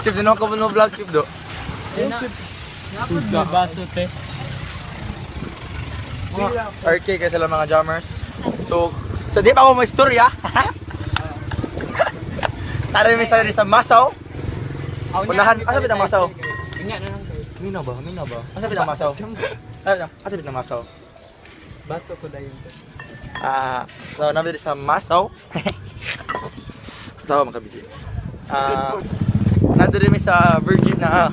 Chip, di na ako mo vlog, Chip, do. May baso te. RK kay sila mga jammers. So, sa di pa ako may istorya. Tara mi sa sa Masaw. Unahan, asa bitang Masaw? Unya na lang kayo. Minaw ba? Minaw ba? Asa bitang Masaw? Asa bitang Masaw? Baso ko dayon te. Ah, so namin diri sa Masaw. Tawa mga kabiji. Ah, nandito mi sa Virgin na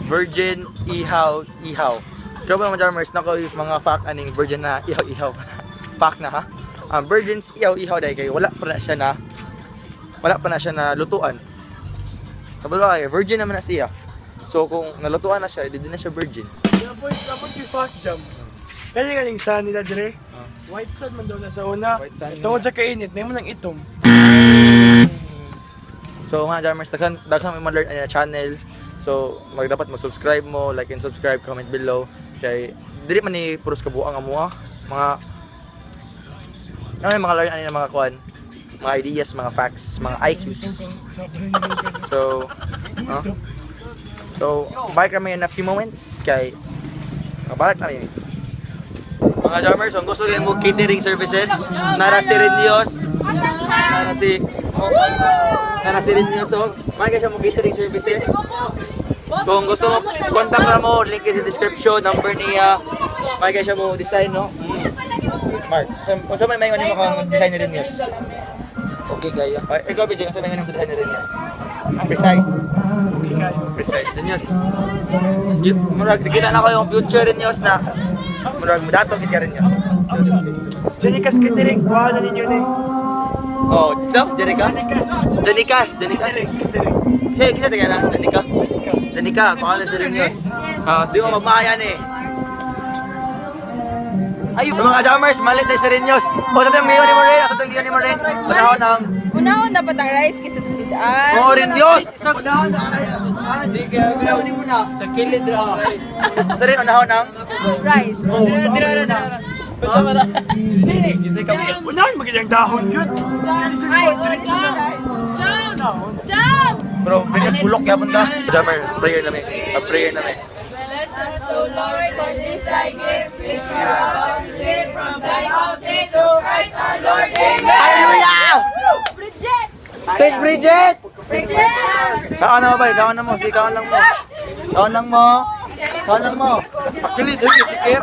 Virgin Ihaw Ihaw. Ikaw ba mga jammers, nako if mga fact aning Virgin na Ihaw Ihaw. Fact na ha. Ang Virgin's Ihaw Ihaw dahil kay wala pa na siya na lutuan. Kabalo ay virgin naman na siya. So kung nalutuan na siya, di na siya virgin. Dapat yung fast jump. Kaya galing sa nila dire. White sand man daw na sa una. White sand. Tungod sa kainit, may mo nang itom. So mga jammers, daghan daghan may ma-learn ani na channel. So mag dapat mo subscribe mo, like and subscribe, comment below kay dili man ni puros kabuang amo ah. Mga ano yung mga learn ani na mga kuan, mga ideas, mga facts, mga IQs. Sobrang So, huh? So, balik kami in a few moments kay kabalat na kami. Mga jammers, kung gusto kayo mo catering services, nara si Renios, nara si oh, nara si Renios, so, mga siya mo catering services. Kung gusto mo, contact na mo, link is in description, number niya. Mga siya mo design, no? Mark, sa unsa may maingon nimo kang design ni Renios? Okay kayo. Ay, ikaw, BJ, unsa may maingon nimo sa design ni Renios? Precise. Okay kayo. Precise News. Murag kita na ko yung future news na murag mudato gid ka rin news. Janikas Catering, kuha na ninyo na eh. Oh, ito, Jenica. Janikas. Jenikas, Jenica. Catering, catering. Sige, kita taga na, Jenica. Jenica, kuha na si News. Ah, Di ko magmaayan eh. Ay, Yung mga jammers, malit na si News. O, sa tayong ngayon ni Moren, sa tayong ngayon ni Moren. Panahon ng Unahon dapat ang rice kaysa sa sudan. Oh, rin Diyos! Unahon na ay asutan. Di kayo. Unahon ni muna. Sa kilid ra rice. Sa rin unahon ng Rice. Oh, Dira, dira, dira. Hindi. Hindi ka Unahin magandang dahon yun. Kaya sa Ay, kuha, diretso na. Jump! Dahon. Jump! Bro, binas bulok yapon ka. Jammers, prayer na mi. A prayer na mi. Bless us, O Lord, and this thy gift which we are about to receive from thy bounty through Christ our Lord. Amen! Hallelujah! Bridget! Saint Bridget! Bridget! Kaon na mo ba? Kaon na mo. Sige, kaon lang mo. Kaon lang mo. Kaon lang mo. Actually, sige, sige.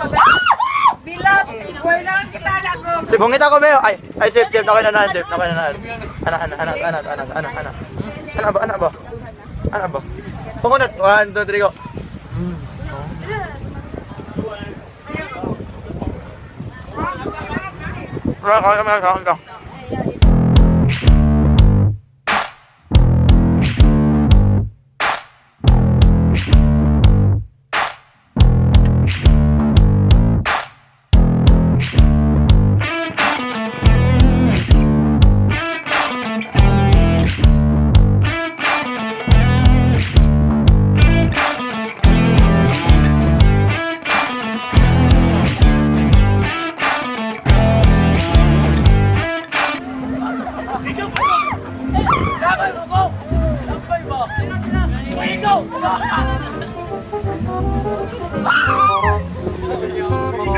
Bilap! Wala kita na ko. Chip, hungit ako, Beo. Ay, ay, Chip, Chip. Ako na na, Chip. Ako na na. Ana, ana, ana, ana, ana, ana, ana. Ana ba, ana ba? Ana ba? Pumunot. One, two, three, go. Kaon ka, kaon ka.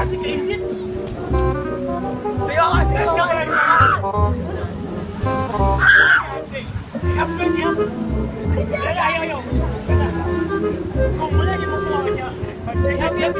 Hindi kainit. Let's go. Ihap ka niya. Ay, ay, ay, ay. Kung wala niyo makuha niya. 5 seconds yan.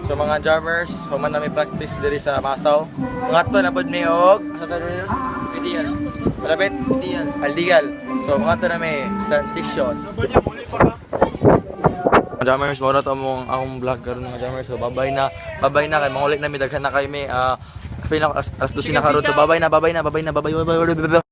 So mga jammers, human na may practice diri sa Masaw. Mga to na pud mi og sa Tarunos. Ideal. Malapit. Ideal. Aldigal. So mga to na may transition. Sabay niya, muli pa ka. Mga jammers, mao na to among akong vlog karon mga jammers. So babay na, babay na kay mangulit na mi daghan na kay mi. Ah, feel na alas 12 na karon. So babay na, babay na, babay na, babay, babay, babay, babay.